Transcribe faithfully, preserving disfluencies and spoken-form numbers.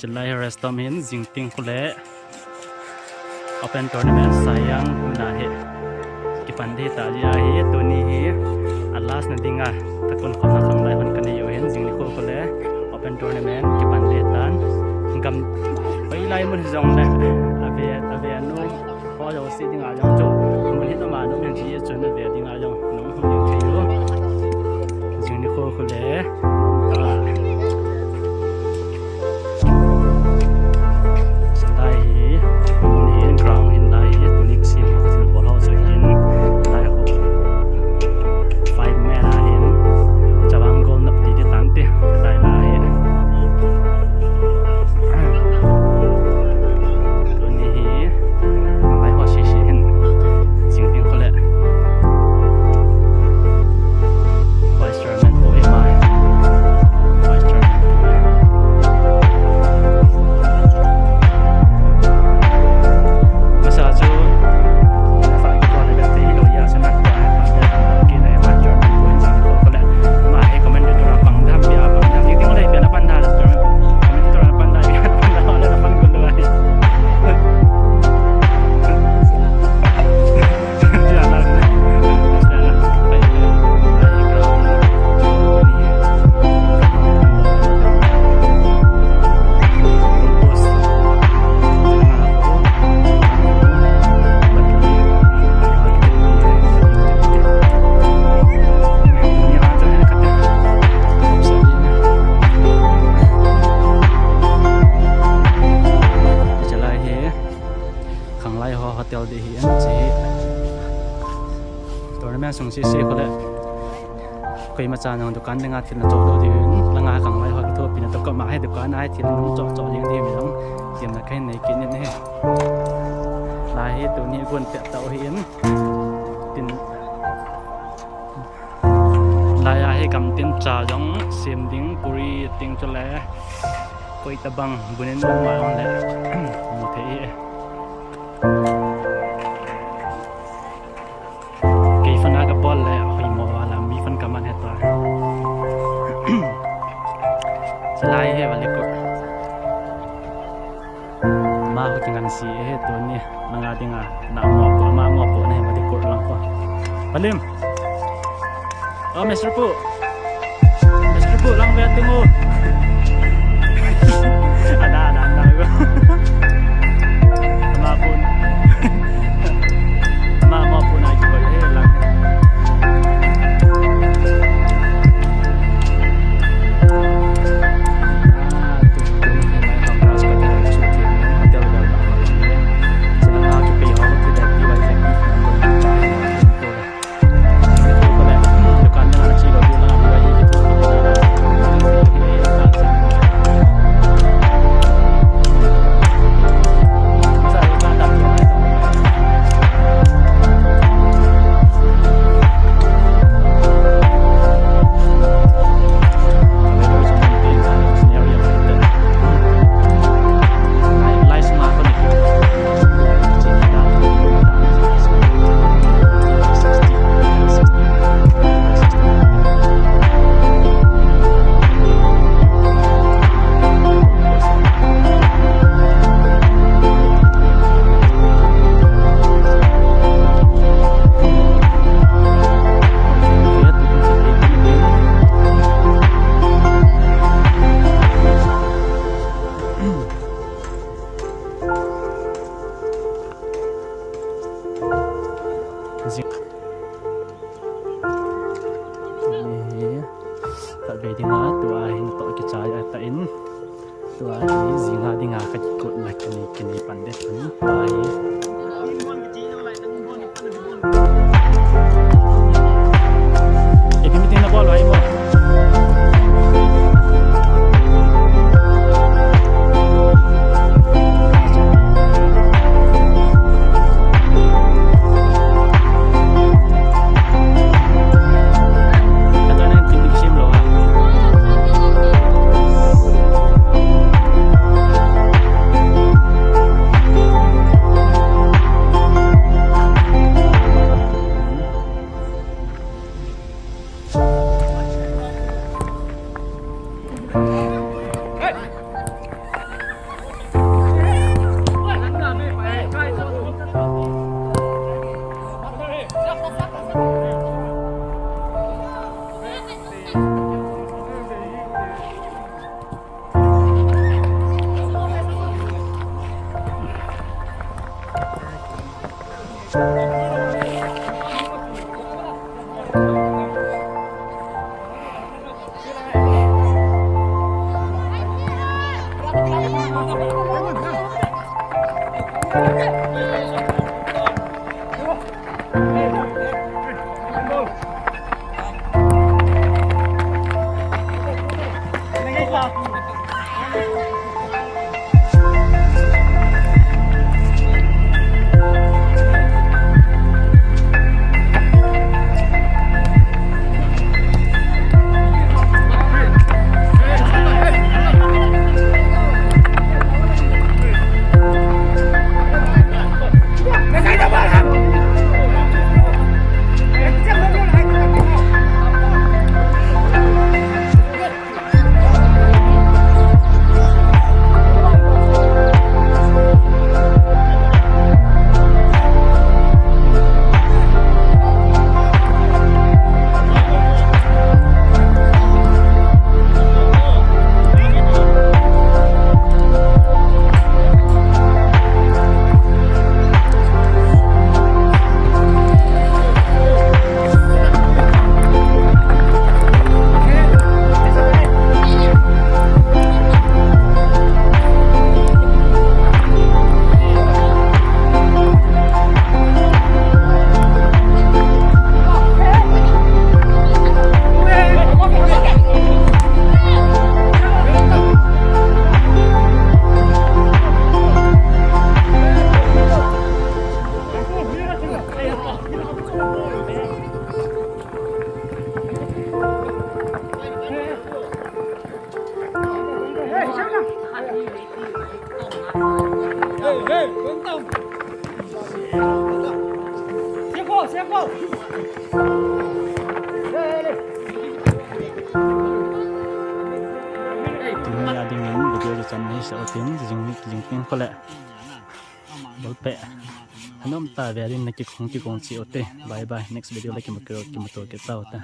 Chulai hi Restom hin jing ting khu le open tournament Sayang huna hi kipan ding ta ji ahi. Tuni hi a last na dinga takun khomna Khanglai hon kanei u hin, jing nikho khu le open tournament kipan ding tan. Gam hoilai mun jong le ave ave anu ho jouse dinga jong chu mun hi toma nu men ji chu na ve dinga jong nung hung ding thei u. Jing nikho khu le. Lai hi, mun hin ground hin lai hi, tuni ka sim ka thil bol ho chu hin, lai khu five man a hin, Chavang Golf nap ti ti tan ti, lai lai hi. Tuni hi, lai ho si si hin, jing ting khu le. Vice Chairman ko hi mai. Vice Chairman. Masa chu, fa ki ko le te lo ya sa na. Ki le Vice Chairman ko hin jing ko le. Ma he comment to ra pang dam ya pang dam. Ni ting le pe na pan da Chairman. Comment to ra pan da ya pan da le na pan ko le. Khanglai ho hotel ding hi an chi. Tournament sung si si khu le. Koima cha nang dukan dinga thil na chop lou ding hin. Langa Khanglai ho kithopi na to ko ma he dukan a he thil na chop chop ding ding mi long. Tiam na kai nei kin in he. Lai hi tuni gon pet tau hi in. Tin. Lai a hi gam tin cha jong sem ding puri ting chu le. Koi tabang bunin ma jong le. Mu thei e. Kei fan a ka bol le, hoi mo wala, mi fan ka man he ta. Chulai hi vali ko. Ma ko kingan si he tuni, manga dinga, na mo ko, ma mo ko ne vali ko lang ko. Valim. Oh, Mister Pu. Mister Pu, lang ve tung o. Ada, ada, ada. Ama pun. Ama, ama pun ai ko he lang. Ah, tu, tu, ni mai pang ras ko te, su ti, hotel gal ba. Sila na ki pe ho, ki da, ki ba, ki. Zing. Ni hi, khatvei dinga, tua hin toh kichai a ta in. Tua hi, jinga dinga ka kikot na kini, kini pandit ni. Tua hi. Ipi meeting na bol, ai mo. Tuni a dingin video chu chan hi sa utin, jing, jing pin khole. Bol pe. Hanom ta ve din na kikong kikong chi ute. Bye bye. Next video le kimu, kimuto kit tau te.